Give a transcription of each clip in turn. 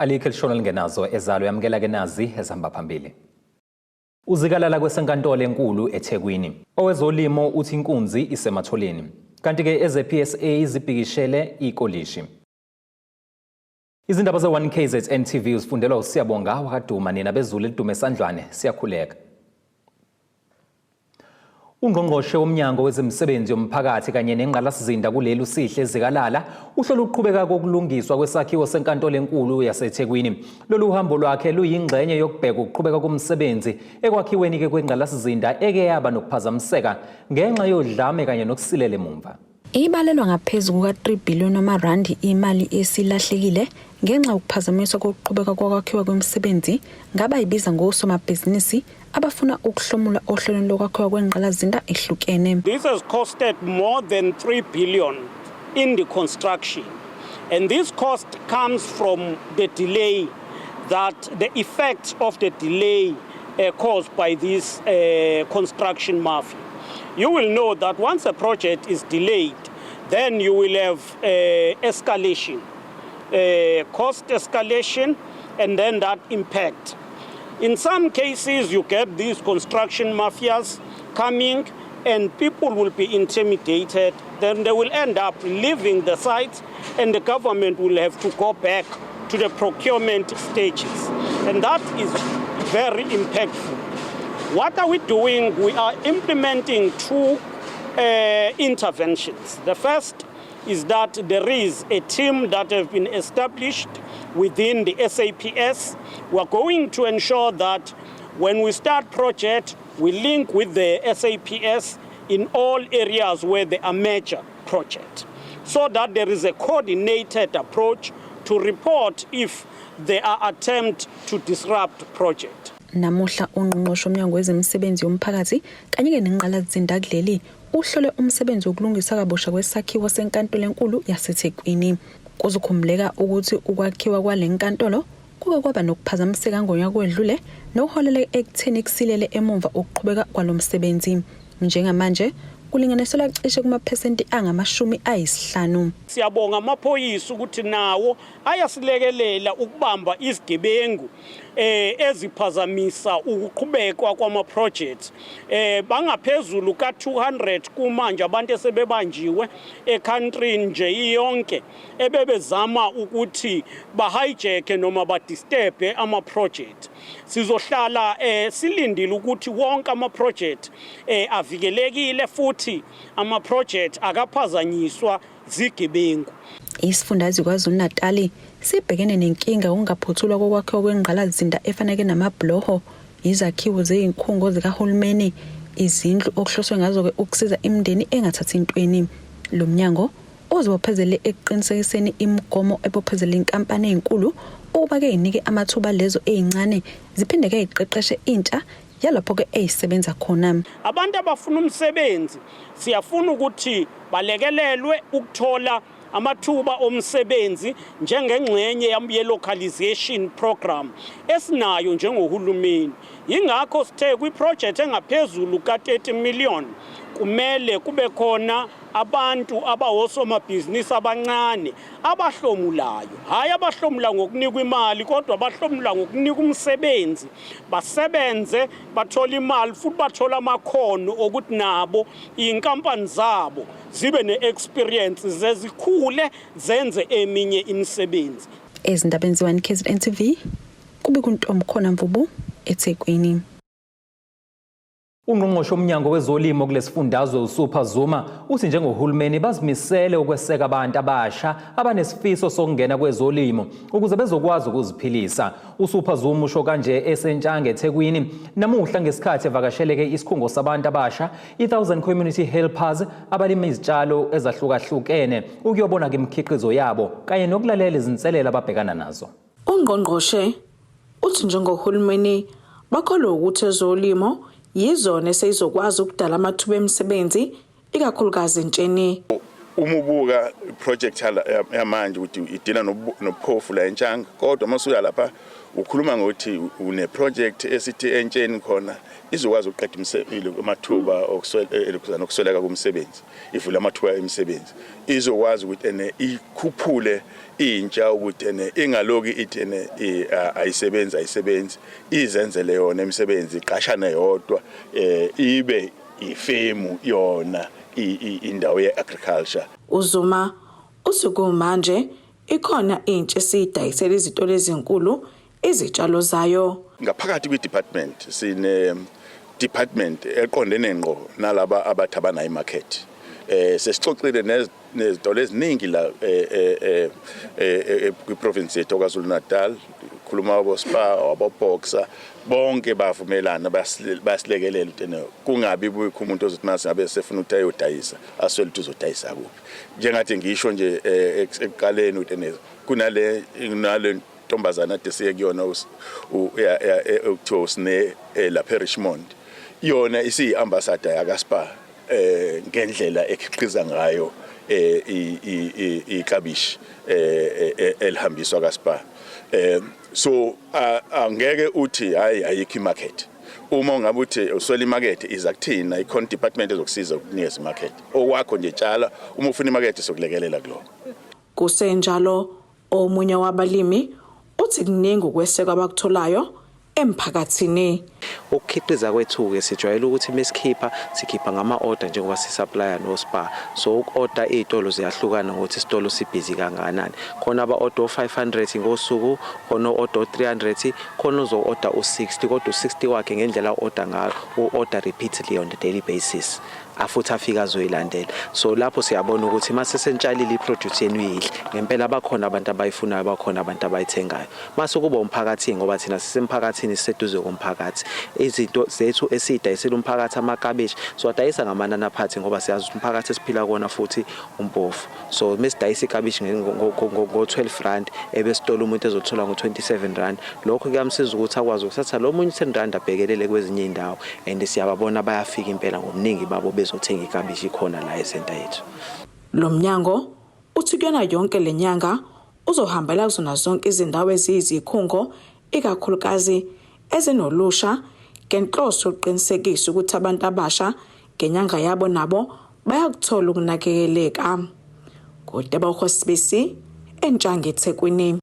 Alikho elishona lingenazo ezalo. Yamukela ke nazi ezihamba phambili. Uzikalala kwesenkantolo enkulu eThekwini. Owezolimo uthi inkunzi isematholeni. Kanti-ke eze-PSA zibhikishele ikolishi. Izindaba ze-1KZN TV uzifundelwa uSiyabonga wakaDuma. Nina bezulu elidume esandlwane, siyakhuleka. Ungqongqoshe womnyango wezemisebenzi yomphakathi kanye nengqalasizinda kuleli, uSihle Zikalala, uhlola ukuqhubeka kokulungiswa kwesakhiwo senkantolo enkulu yaseThekwini. Lolu hambo lwakhe luyingxenye yokubheka ukuqhubeka komsebenzi ekwakhiweni-ke kwengqalasizinda eke yaba nokuphazamiseka ngenxa yodlame kanye nokusilela emumva. Ibalelwa ngaphezu kuka-3 billion wamarandi imali esilahlekile ngenxa yokuphazamiswa kokuqhubeka kokwakhiwa kwemisebenzi ngabayibiza ngosomabhizinisi abafuna ukuhlomula ohlelweni lokwakhiwa kwengqalasizinda ehlukene. This has costed more than 3 billion in the construction. And this cost comes from the delay, that the effects of the delay caused by this construction mafia. You will know that once a project is delayed, then you will have escalation, cost escalation, and then that impact. In some cases, you get these construction mafias coming and people will be intimidated. Then they will end up leaving the site and the government will have to go back to the procurement stages. And that is very impactful. What are we doing? We are implementing two interventions. The first is that there is a team that have been established within the SAPS. We are going to ensure that when we start project, we link with the SAPS in all areas where there are major projects, so that there is a coordinated approach to report if there are attempts to disrupt project. Namuhla ungqongqoshe womnyango wezemisebenzi yomphakathi kanye-ke nengqalasizinda kuleli uhlole umsebenzi wokulungisa kabusha kwesakhiwo senkantolo enkulu yaseThekwini. Kuzokhumbuleka ukuthi ukwakhiwa kwale nkantolo kuke kwaba nokuphazamiseka ngonyaka wedlule nokuholele ekutheni kusilele emumva ukuqhubeka kwalo msebenzi. Njengamanje kulinganiselwa cishe kumaphesenti angama-50. Siyabonga amaphoyisa ukuthi nawo ayasilekelela ukubamba izigebengu eziphazamisa ukuqhubekwa kwama projects. Bangaphezulu ka 200 kumanje abantu esebebanjiwe e-country nje iyonke ebebezama ukuthi ba hijack noma ba disturb ama project. Sizohlala silindile ukuthi wonke ama project avikelekile futhi ama project akaphazanyiswa zigebengu. Isifundazwe KwaZulu-Natali sibhekene nenkinga yokungaphothulwa kokwakhiwa kwengqalasizinda efaneke namabhuloho, izakhiwo zezinkhungo zikahulumeni, izindlu okuhloswe ngazo-ke ukusiza imindeni engathathi intweni. Lo mnyango uzibophezele ekuqinisekiseni imigomo ebophezela inkampani ezinkulu ukuba-ke inike amathuba lezo ezincane ziphinde-ke iqeqeshe intsha yalapho-ke eyisebenza khona. Abantu abafuna umsebenzi siyafuna ukuthi balekelelwe ukuthola amathuba omsebenzi njengengxenye ye-localization program esinayo njengohulumeni. Yingakho sithe kwi-project engaphezulu ka-30 million kumele kube khona abantu abawosomabhizinisi abancane abahlomulayo, hhayi abahlomula ngokunikwa imali kodwa abahlomula ngokunikwa umsebenzi, basebenze bathole imali futhi bathole amakhono okuthi nabo iy'nkampani zabo zibe ne-experience zezikhule zenze eminye imisebenzi. Ezindabeni ze-1 KZN TV kube kuNtombi Mvubu eThekwini. Ungqongqoshe womnyango wezolimo kulesifundazwe uSupha Zuma uthi njengohulumeni bazimisele ukweseka abantu abasha abanesifiso sokungena kwezolimo ukuze bezokwazi ukuziphilisa. USupha Zuma usho kanje eseNtshange eThekwini namuhla ngesikhathi evakasheleke isikhungo sabantu abasha i-Thousand Community Helpers abalima izitshalo ezahlukahlukene ukuyobona ke imikhiqizo yabo kanye nokulalela izinselelo ababhekana nazo. Ungqongqoshe uthi njengohulumeni bakholwa ukuthi ezolimo yizona eseyizokwazi ukudala amathuba emisebenzi, ikakhulukazi entsheni. Uma ubuka project yamanje ukuthi idila nobuphofu la eNtshanga, kodwa uma usuya lapha ukhuluma ngokuthi une project esithi entsheni khona izokwazi ukuqeda amathuba okusweleka komsebenzi, ivula amathuba emisebenzi, izokwazi ukuthi ene ikhuphule intsha ukuthi ene ingaloki ithi ene ayisebenzi ayisebenzi, izenzele yona imisebenzi, iqashane yodwa, ibe ifemu yona indawo ye-agriculture. UZuma uthi kumanje ikhona intsha esiyidayisela izitolo ezinkulu izitshalo zayo. Ngaphakathi kwi-department sine department eqondene ngqo nalaba abathi abanayo imarket. Sesixoxile nezitolo eziningi la kwi-province yethu KwaZulu Natal, khuluma abo Spar, abo Boxer, bonke bavumelana basilekelela ukuthi kungabi bikho umuntu ozothi mase ngabe sefuna ukuthi ayodayisa aswele ukuthi uzodayisa kuphi. Njengathi ngisho nje ekuqaleni ukuthi kunale ntombazana ade siye kuyona okuthiwa usine lapha eRichmond, yona isiyi-ambassador yakaSpar ngendlela ekhiqiza ngayo iklabishi elihambiswa kaSpar. So angeke uthi hayi ayikho imarket. Uma ungabe uthi uswela imarket, iza kuthina, ikhona department ezokusiza ukunikeza imarket. Okwakho nje tshala, uma ufuna imarket sokulekelela kuloko. Kusenjalo, omunye wabalimi uthi kuningi ukwesekwa abakutholayo emphakathini. Ukukhiqiza kwethu-ke sijwayele ukuthi mesikhipha sikhipha ngama-order njengoba sisupplya no-Spar. So uku-order iy'tolo ziyahlukana ngokuthi isitolo sibhizi kangakanani. Khona aba-order o-500 ngosuku, khona o-order o-300, khona ozo-order u-60, kodwa u-60 wakhe ngendlela o-order ngayo u-order repeatedly on the daily basis, afuthi afika azoyilandela. So lapho siyabona ukuthi mase sentshalile iproduce yenu yinhle ngempela, bakhona abantu abayifunayo, bakhona abantu abayithengayo. Mase kuba umphakathi, ngoba thina sisemphakathini, siseduze komphakathi, izinto zethu esiyidayisela umphakathi, amakabeshi siwadayisa ngamanani aphansi ngoba siyazi ukuthi umphakathi esiphila kuwona futhi umpofu. So mesidayisa ikabishi ngo-12 rand ebesitolo umuntu ezothola ngo-27 rand, lokho kuyamsiza ukuthi akwazi ukuthatha lo munye u-10 rand abhekelele kwezinye iy'ndawo, and siyababona bayafika impela ngobuningi babo bezothenga ikabishi khona la esenta yethu. Lo mnyango uthi kuyona yonke lenyanga uzohambela kuzona zonke izindawo eziyizikhungo, ikakhulukazi ezinolusha, ngenhloso yokuqinisekisa ukuthi abantu abasha ngenyanga yabo nabo bayakuthola ukunakekeleka. Ngudeba Sibisi, eNtshanga, eThekwini.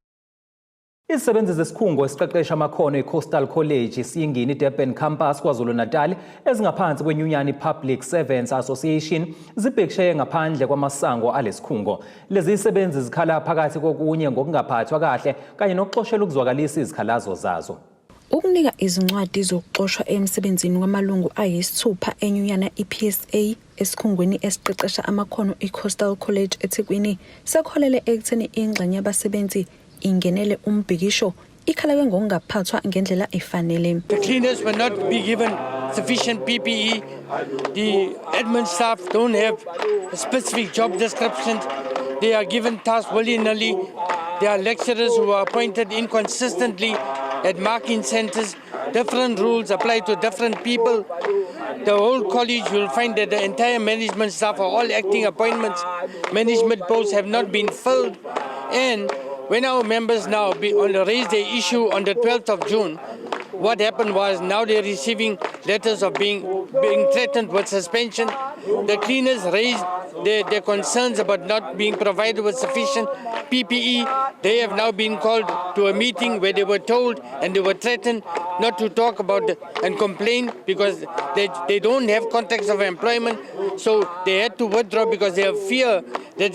Izisebenzi zesikhungo esiqeqesha amakhono e-Coastal College Siyingini Durban Campus KwaZulu-Natal ezingaphansi kwenyunyana Public Servants Association zibhekishe ngaphandle kwamasango alesikhungo. Lezi zisebenzi zikhala phakathi kokunye ngokungaphathwa kahle kanye nokuxoshela ukuzwakalisa izikhalazo zazo. Ukunika izincwadi zokuxoshwa emsebenzini kwamalungu ayisithupha enyunyana iPSA esikhungweni esiqeqesha amakhono i-Coastal College eThekwini sekuholele ekutheni ingxenye yabasebenzi ingenele umbhikisho ikhalake ngokungaphathwa ngendlela efanele. The cleaners will not be given sufficient PPE. The admin staff don't have specific job descriptions. They are given tasks willy-nilly. There are lecturers who are appointed inconsistently at marking centers. Different rules apply to different people. The whole college, will find that the entire management staff are all acting appointments. Management posts have not been filled. And when our members now raise their issue on the 12th of June, what happened was now they're receiving letters of being threatened with suspension. The cleaners raised their concerns about not being provided with sufficient PPE. They have now been called to a meeting where they were told and they were threatened not to talk about and complain because they don't have contracts of employment. So they had to withdraw because they have fear that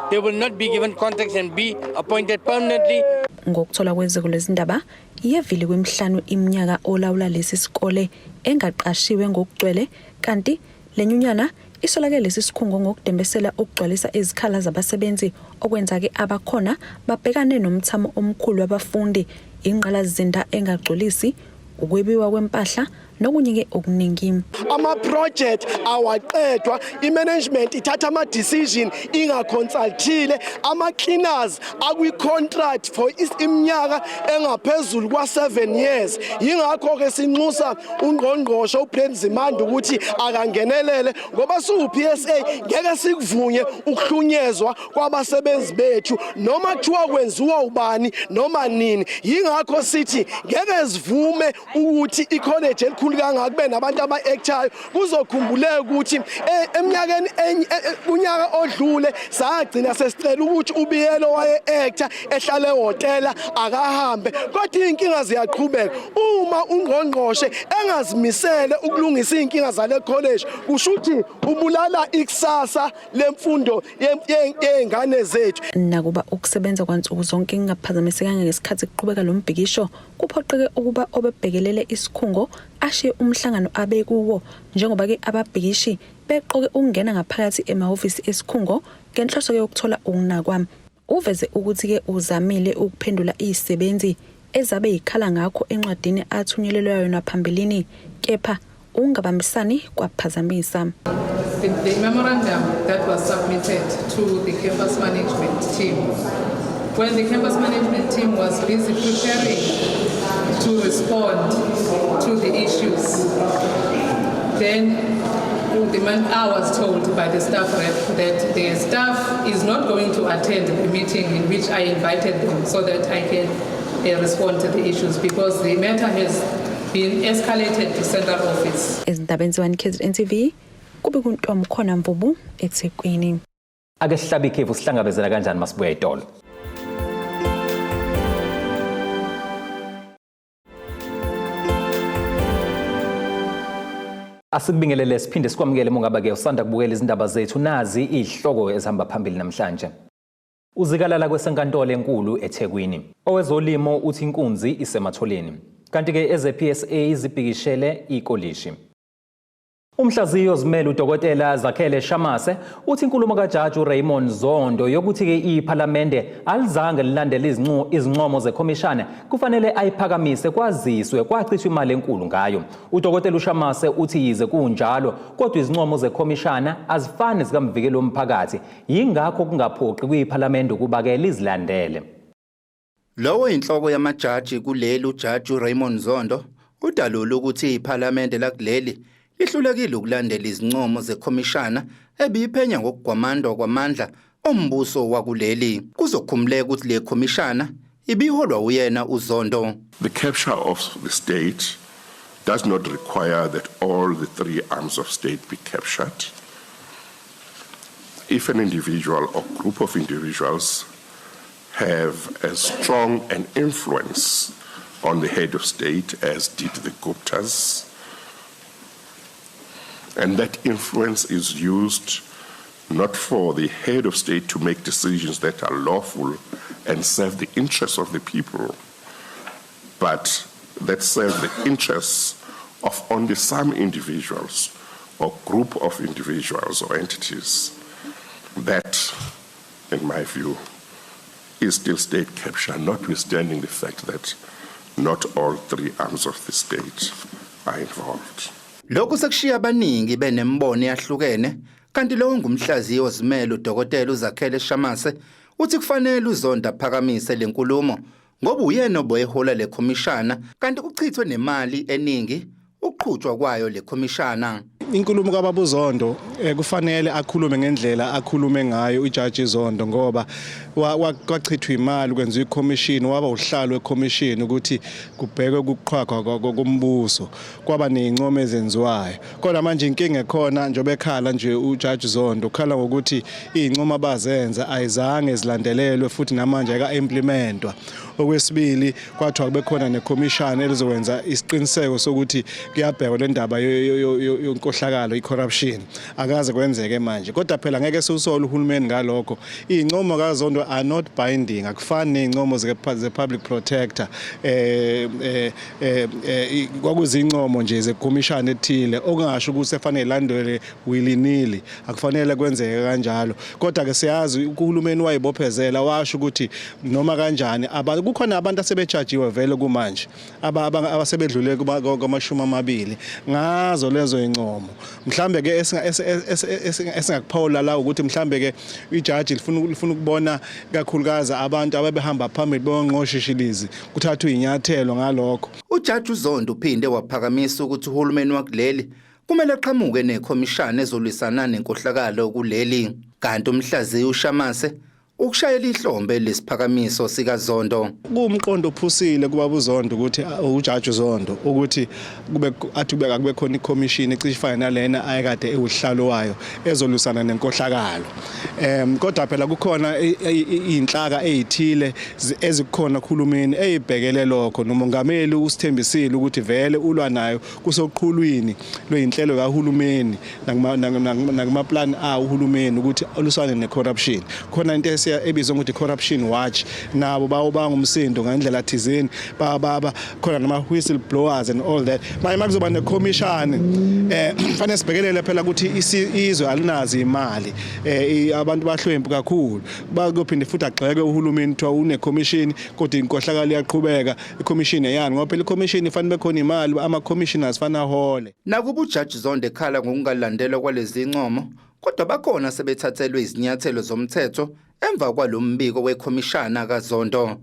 they will not be given contracts and be appointed permanently. Ngokuthola kweziko lezindaba, yevile kwemihlanu iminyaka olawula lesi sikole engaqashiwe ngokugcwele, kanti lenyunyana isolake lesi sikhungo ngokudembesela ukugcwalisa izikhala zabasebenzi, okwenza-ke abakhona babhekane nomthamo omkhulu wabafundi, ingqalasizinda engagculisi, ukwebiwa kwempahla. Nokunye-ke okuningi. Ama-project awaqedwa, i-management ithatha ama-decision ingaconsultile, ama-cleaners akwi-contract for iminyaka engaphezulu kwa-7 years. Yingakho-ke sinxusa ungqongqoshe uBlade Nzimande ukuthi akangenelele, ngoba siwu-PSA ngeke sikuvunye ukuhlunyezwa kwabasebenzi bethu noma kuthiwa kwenziwa ubani noma nini. Yingakho sithi ngeke sivume ukuthi ikholeji elikhulu kangaka kube nabantu aba-actayo. Kuzokhumbuleka ukuthi eminyakeni kunyaka odlule sagcina sesicela ukuthi uBiyelo waye-acta ehlale ehhotela akahambe, kodwa iy'nkinga ziyaqhubeka. Uma ungqongqoshe engazimisele ukulungisa iy'nkinga zale college, kusho ukuthi ubulala ikusasa lemfundo yey'ngane zethu. Nakuba ukusebenza kwansuku zonke kungaphazamisekanga ngesikhathi kuqhubeka lo mbhikisho, kuphoqeke ukuba obebhekelele isikhungo ashiye umhlangano abekuwo, njengoba-ke ababhikishi beqoke ukungena ngaphakathi emahhovisi esikhungo ngenhloso yokuthola ukunakwa. Uveze ukuthi-ke uzamile ukuphendula izisebenzi ezabe yikhala ngakho encwadini athunyelelwe yona phambilini, kepha ukungabambisani kwaphazamisa. The memorandum that was submitted to the campus management team, when the campus management team was busy preparing to respond to the issues, then I was told by the staff rep that the staff is not going to attend the meeting in which I invited them so that I can respond to the issues, because the matter has been escalated to central office. Ezindabeni ze-1 KZN TV, kube kuntomkhona Mvubu, eThekwini. Ake sihlabe ikhefu, sihlangabezela kanjani masibuya itolo. Asikubingelele siphinde sikwamukele mongaba-ke usanda kubukela izindaba zethu. Nazi izihloko ezihamba phambili namhlanje. Uzikalala kwesenkantolo enkulu eThekwini. Owezolimo uthi inkunzi isematholeni. Kanti-ke eze-PSA zibhikishele ikolishi. Umhlaziyi ozimele uDokotela Zakhele Shamase uthi inkulumo kaJaji uRaymond Zondo yokuthi-ke iphalamende alizange lilandele izincomo zekhomishana kufanele ayiphakamise, kwaziswe kwachithwa imali enkulu ngayo. UDokotela uShamase uthi yize kunjalo, kodwa izincomo zekhomishana azifani zikamvikeli womphakathi, yingakho kungaphoqi kwiphalamende ukuba-ke lizilandele. Lowo inhloko yamajaji kuleli, uJaji uRaymond Zondo, udalule ukuthi iphalamende lakuleli lihlulekile ukulandela izincomo zekhomishana ebiyiphenya ngokugwamandwa kwamandla ombuso wakuleli. Kuzokhumuleka ukuthi le khomishana ibiholwa uyena uZondo. The capture of the state does not require that all the three arms of state be captured. If an individual or group of individuals have as strong an influence on the head of state as did the Guptas, and that influence is used not for the head of state to make decisions that are lawful and serve the interests of the people, but that serve the interests of only some individuals or group of individuals or entities, that, in my view, is still state capture, notwithstanding the fact that not all three arms of the state are involved. Lokhu sekushiya abaningi benembono eyahlukene, kanti lowo ngumhlaziyi ozimele uDokotela uZakhele Shamase uthi kufanele uZondo aphakamise lenkulumo ngoba uyena obehola le khomishana, kanti kuchithwe nemali eningi ukuqhutshwa kwayo le khomishana. Inkulumo kababa uZondo, kufanele akhulume ngendlela akhulume ngayo ijaji Zondo, ngoba kwachithwa imali kwenziwa ikhomishini, waba uhlalo wekhomishini ukuthi kubhekwe ukuqhwagwa kombuso, kwaba nezincomo ezenziwayo. Kodwa manje inkinga ekhona, njengoba ekhala nje ujaji Zondo, ukhala ngokuthi izincomo abazenza ayizange zilandelelwe futhi namanje ayika-implementwa. Okwesibili, kwathiwa kube khona nekhomishana elizokwenza isiqiniseko sokuthi kuyabhekwa le ndaba yonkohlakalo. nenkohlakalo, i-corruption, akaze kwenzeke manje. Kodwa phela ngeke siwusole uhulumeni ngalokho. Iy'ncomo kaZondo are not binding, akufani ney'ncomo ze-public protector. Kwakuzincomo nje zekhomishana ethile, okungasho ukuthi sefanele ilandelwe willy-nilly, akufanele kwenzeke kanjalo. Kodwa ke siyazi uhulumeni wayibophezela, washo ukuthi noma kanjani kukhona abantu asebejajiwe vele kumanje abasebedlule kwama-20 ngazo lezo incomo. Mhlambe ke esingakuphawula la ukuthi mhlambe ke ijaji lifuna ukubona kakhulukazi abantu ababehamba phambili bonqoshishilizi, kuthathwe inyathelo ngalokho. Ujaji uZondo uphinde waphakamisa ukuthi uhulumeni wakuleli kumele aqhamuke nekhomishana ezolwisana nenkohlakalo kuleli. Kanti umhlaziyi uShamase ukushayela ihlombe lesiphakamiso sikaZondo. Kuwumqondo ophusile kuba uZondo ukuthi ujaji uZondo ukuthi kube athi kubeka kube khona ikhomishini ecishe ifane nalena ayekade ewuhlalo wayo ezolwisana nenkohlakalo. Kodwa phela kukhona iy'nhlaka ey'thile ezikhona kuhulumeni ey'bhekele lokho, nomongameli usithembisile ukuthi vele ulwa nayo kusoqhulwini lwey'nhlelo kahulumeni nakuma-plan a uhulumeni ukuthi olwisane ne-corruption. Khona into ebizwa ngokuthi corruption watch, nabo bawubanga umsindo ngendlela thizeni, khona nama whistleblowers and all that. Manje makuzoba nekhomishani, fanele sibhekelele phela ukuthi izwe alinazi imali, abantu bahlwempu kakhulu. Bakuphinde futhi agxeke uhulumeni kuthiwa unekhomishini kodwa inkohlakalo iyaqhubeka. Ikhomishini eyani? Ngoba phela ikhomishini ifanele bekhona imali, ama-commissioners fanele ahole. Nakuba ujaji Zondo ekhala ngokungalandelwa kwalezi ncomo, kodwa bakhona sebethathelwe izinyathelo zomthetho emva kwalombiko wekhomishana kaZondo.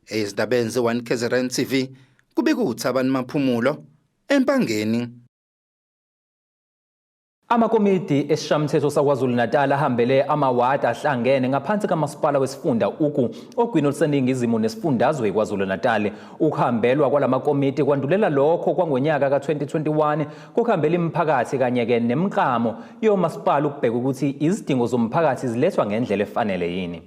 Ezindabeni ze-1 KZN TV, kubika uThabani Maphumulo eMpangeni. Amakomidi esishamthetho saKwaZulu-Natal ahambele amawadi ahlangene ngaphansi kamasipala wesifunda Ugu ogwini oluseningizimu nesifundazwe KwaZulu-Natal. Ukuhambelwa kwalamakomiti kwandulela lokho kwangonyaka ka-2021 kuhambela imiphakathi kanye-ke nemiklamo yomasipala ukubheka ukuthi izidingo zomphakathi zilethwa ngendlela efanele yini.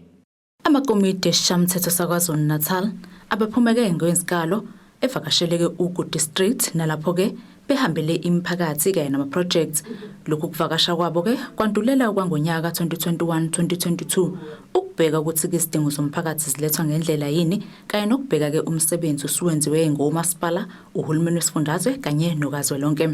Amakomidi esishamthetho saKwaZulu-Natal abephumeke ngezikalo evakasheleke Ugu District, nalapho-ke behambele imiphakathi kanye nama-projects. Lokhu kuvakasha kwabo-ke kwandulela kwangonyaka 2021-2022 ukubheka ukuthi-ke izidingo zomphakathi zilethwa ngendlela yini, kanye nokubheka-ke umsebenzi usuwenziwe ngomasipala, uhulumeni wesifundazwe kanye nokazwelonke.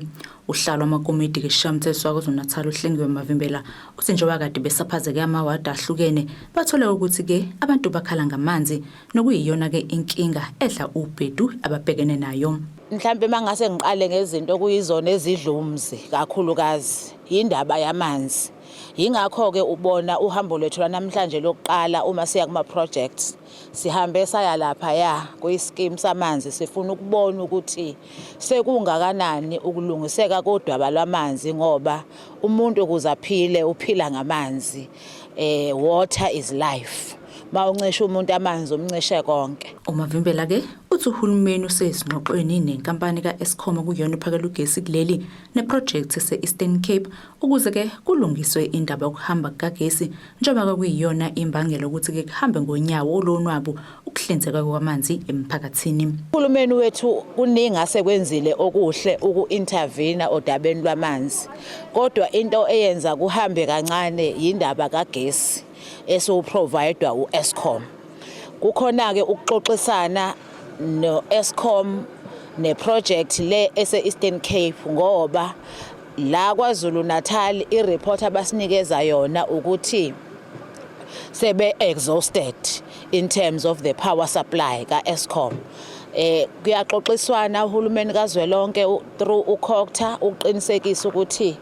Uhlalo amakomidi kesishamthetho saKwaZulu-Natal uHlengiwe Mavimbela uthi njengoba kade besaphazeke amawadi ahlukene, bathole ukuthi-ke abantu bakhala ngamanzi, nokuyiyona-ke inkinga edla ubhedu ababhekene nayo. Mhlambe mangase ngiqale ngezinto okuyizona ezidla umzi kakhulukazi, indaba yamanzi. Yingakho-ke ubona uhambo lwethu lwanamhlanje lokuqala uma siya kuma-projects, sihambe saya laphaya kwi-scheme samanzi, sifuna ukubona ukuthi sekungakanani ukulungiseka kodaba lwamanzi, ngoba umuntu ukuze aphile uphila ngamanzi. Water is life. Mawuncisha umuntu amanzi, umncishe konke. UMavimbela ke uthi uhulumeni usezingxoxweni nenkampani ka-Eskom, kuyona ephakela ugesi kuleli, neprojekthi ese-Eastern Cape ukuze ke kulungiswe indaba yokuhamba kukagesi, njengoba kuyiyona imbangela ukuthi ke kuhambe ngonyawo olonwabu ukuhlinzeka kwamanzi emphakathini. Uhulumeni wethu kuningi asekwenzile okuhle uku-intervene odabeni lwamanzi, kodwa into eyenza kuhambe kancane yindaba kagesi esiwuprovidwa u-Eskom. Kukhona-ke ukuxoxisana no-Eskom neproject le ese-Eastern Cape, ngoba la KwaZulu Natal i-report abasinikeza yona ukuthi sebe exhausted in terms of the power supply ka-Eskom. Kuyaxoxiswana uhulumeni kazwelonke through uCogta ukuqinisekisa ukuthi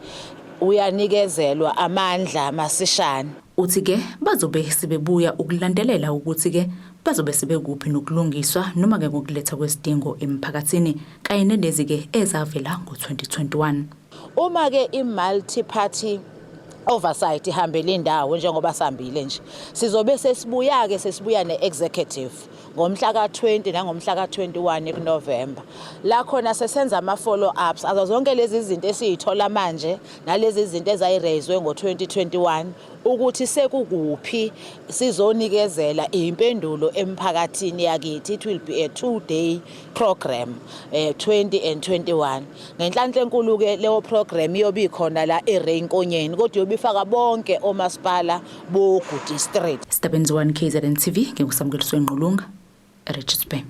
uyanikezelwa amandla masishane. Uthi ke bazobe sebebuya ukulandelela ukuthi ke bazobe sebekuphi nokulungiswa noma ke ngokuletha kwezidingo emphakathini kanye nelezi ke ezavela ngo-2021. Uma ke i-multi party oversight ihambele indawo njengoba sihambile nje, sizobe sesibuya ke, sesibuya ne-executive ngomhla ka-20 nangomhla ka-21 kuNovember, la khona sesenza ama-follow ups azo zonke lezi zinto esiyithola manje nalezi zinto ezayireyizwe ngo-2021. Ukuthi sekukuphi, sizonikezela impendulo emphakathini yakithi. It will be a 2-day program, 20 and 21. Ngenhlanhla enkulu ke leyo program iyobe ikhona la eRay Nkonyeni, kodwa iyobe ifaka bonke omasipala boGu District. Stabeni 1 KZN TV, nginguSamukeliswe Ngqulunga, eRichards Bay.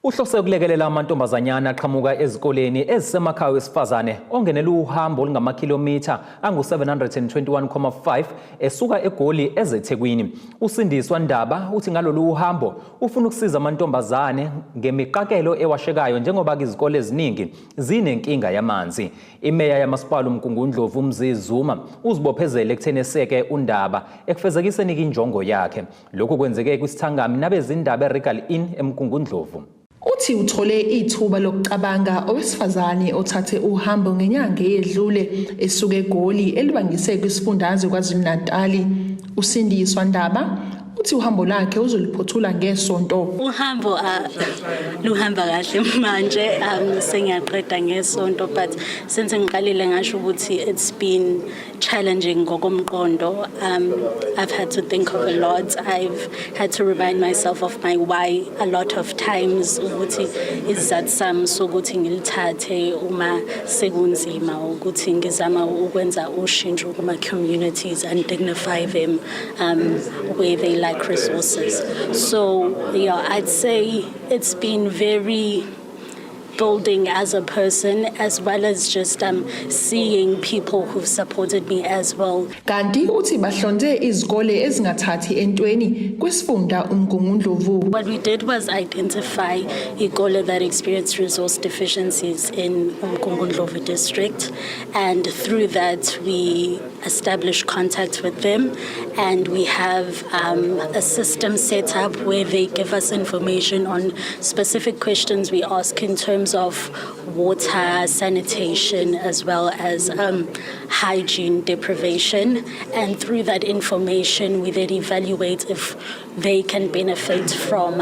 Uhlose ukulekelela amantombazanyana aqhamuka ezikoleni ezisemakhaya wesifazane ongenela uhambo olungamakhilomitha angu-721,5 esuka eGoli ezeThekwini. USindiswa Ndaba uthi ngalolu uhambo ufuna ukusiza amantombazane ngemiqakelo ewashekayo njengoba izikole eziningi zinenkinga yamanzi. Imeya yamasipala uMgungundlovu uMzi Zuma uzibophezele ekutheni eseke uNdaba ekufezekiseni injongo yakhe. Lokhu kwenzeke kwisithangami nabezindaba eRegal Inn eMgungundlovu. Uthi uthole ithuba lokucabanga owesifazane othathe uhambo ngenyanga eyedlule esuka eGoli elibangise kwisifundazwe KwaZulu-Natali. USindiswa Ndaba uthi uhambo lakhe uzoliphothula ngesonto. Uhambo luhamba kahle manje, sengiyaqeda ngesonto, but since ngiqalile ngasho ukuthi it's been challenging ngokomqondo. I've had to think of a lot. I've had to remind myself of my why a lot of times, ukuthi isizathu sami sokuthi ngilithathe uma sekunzima ukuthi ngizama ukwenza ushintsho kuma communities and dignify them where they lack resources. So yeah, I'd say it's been very building as a person, as well as just seeing people who've supported me as well. Kanti uthi bahlonze izikole ezingathathi entweni kwisifunda uMgungundlovu. What we did was identify izikole that experienced resource deficiencies in Umgungundlovu district, and through that we established contact with them, and we have a system set up where they give us information on specific questions we ask in terms of water, sanitation, as well as hygiene deprivation. And through that information, we then evaluate if they can benefit from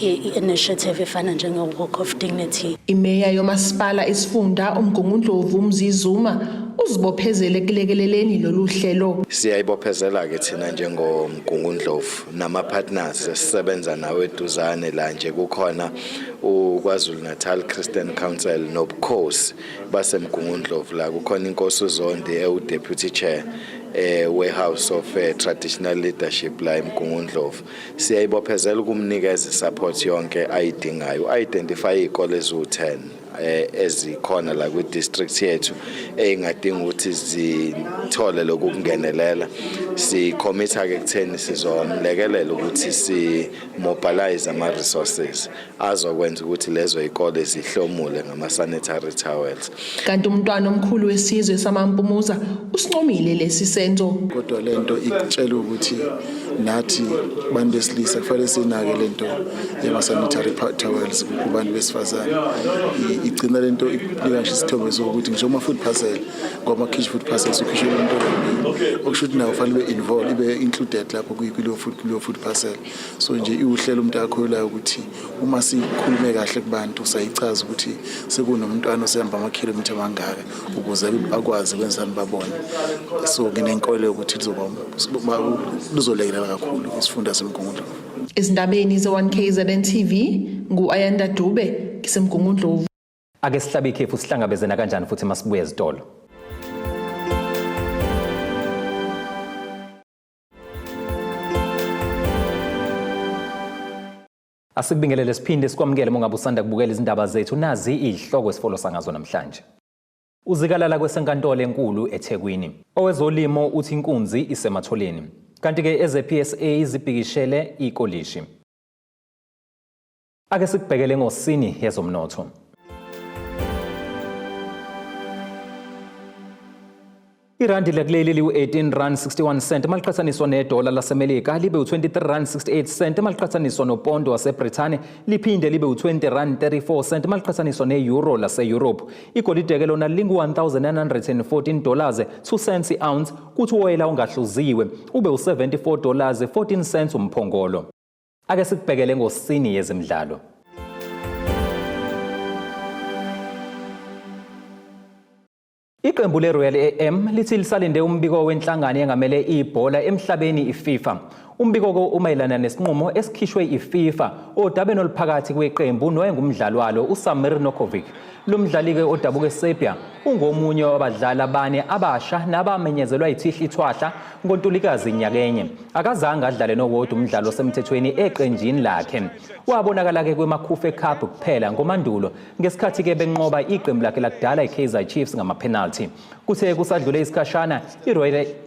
initiative efana njenge-Walk of Dignity. Imeya yomasipala isifunda uMgungundlovu uMzi Zuma uzibophezele ekulekeleleni lolu hlelo. Siyayibophezela ke thina njengoMgungundlovu nama-partners esisebenza nawo eduzane la nje, kukhona uKwaZulu Natal Christian Council nobukhosi baseMgungundlovu, la kukhona inkosi uZondi ewu-deputy chair we-House of Traditional Leadership la eMgungundlovu. Siyayibophezela ukumnikeza i-support yonke ayidingayo. Identify izikole eziwu-10 ezikhona la kwi-district yethu eyingadinga ukuthi zithole lokhu kungenelela. Si-commit-a ke kutheni sizomlekelela ukuthi si-mobilize ama-resources azokwenza ukuthi lezo yikole zihlomule ngama-sanitary towels. Kanti umntwana omkhulu wesizwe samaMpumuza usincomile lesi senzo. Kodwa lento ikutshela ukuthi nathi bantu besilisa kufanele sinake lento yama-sanitary towels kubantu besifazane. Igcina lento ikunika ngisho isithombe sokuthi ngisho kuma-food parcel, ngoba makhishwa food parcel sukhishwe into okusho ukuthi nawo kufanele ibe-involve, ibe included lapho kuleyo food parcel. So nje iwuhlelo umuntu akholelayo ukuthi uma sikhulume kahle kubantu, sayichaza ukuthi sekunomntwana osehamba amakhilomitha amangaka ukuze akwazi ukwenzani babone. So nginenkolelo yokuthi luzolekelela kakhulu isifunda seMgungundlovu. Ezindabeni ze-1 KZN TV, ngu-Ayanda Dube, ngiseMgungundlovu. Ake sihlabe ikhefu, sihlangabeze nakanjani futhi masibuye ezitolo. Asikubingelele siphinde sikwamukele uma ngabe usanda kubukela izindaba zethu. Nazi izihloko esifolosa ngazo namhlanje. Uzikalala kwesenkantolo enkulu eThekwini. Owezolimo uthi inkunzi isematholeni. Kanti-ke eze-PSA zibhikishele ikolishi. Ake sikubhekele ngosini yezomnotho. Irandi lakuleli liwu-18 rand 61 cent maliqhathaniswa nedola laseMelika, libe u-23 rand 68 cent maliqhathaniswa nopondo waseBrithani, liphinde libe u-20 rand 34 cent maliqhathaniswa ne-euro lase-Europe. Igolide-ke lona lingu-1914 dollars 2 cents i-ounce, kuthi uwoyela ongahluziwe ube u-74 dollars 14 cents umphongolo. Ake sikubhekele ngosini yezemidlalo. Iqembu leRoyal AM lithi lisalinde umbiko wenhlangano engamele ibhola emhlabeni iFIFA. Umbiko ko umayelana nesinqumo esikhishwe iFIFA odabeni oluphakathi kweqembu nowengumdlali walo uSamir Nurkovic. Lo mdlali-ke odabuka eSerbia ungomunye wabadlali abane abasha nabamenyezelwa yiThihli Thwahla ngoNtulikazi nyakenye. Akazange adlale nowodwa umdlalo osemthethweni eqenjini lakhe. Wabonakala-ke kwiMakhufe Cup kuphela ngoMandulo ngesikhathi-ke benqoba iqembu lakhe lakudala iKaizer Chiefs ngama-penalty. Kuthe kusadlule isikhashana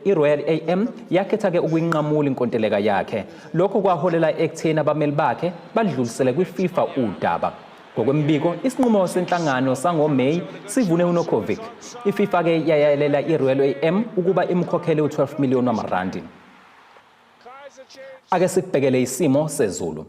iRoyal AM yakhetha-ke ukuyinqamula inkontileka yakhe. Lokho kwaholela ekutheni abameli bakhe badlulisele kwiFIFA udaba. Ngokwembiko, isinqumo senhlangano sangoMeyi sivune uNurkovic. IFIFA-ke yayalela iRoyal AM ukuba imkhokhele u-12 million wamarandi. Ake sikubhekele isimo sezulu.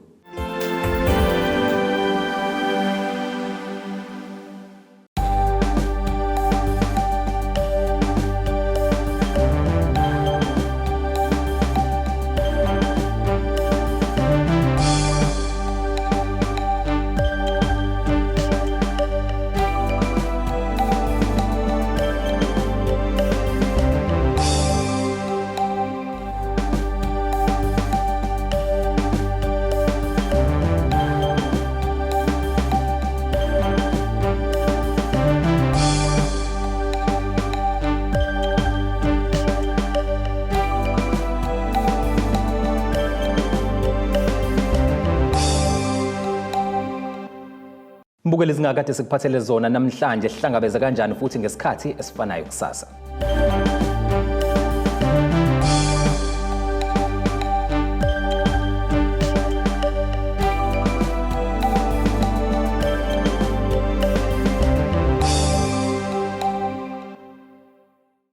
Mbukeli, zingakade sikuphathele zona namhlanje. Sihlangabeze kanjani futhi ngesikhathi esifanayo kusasa.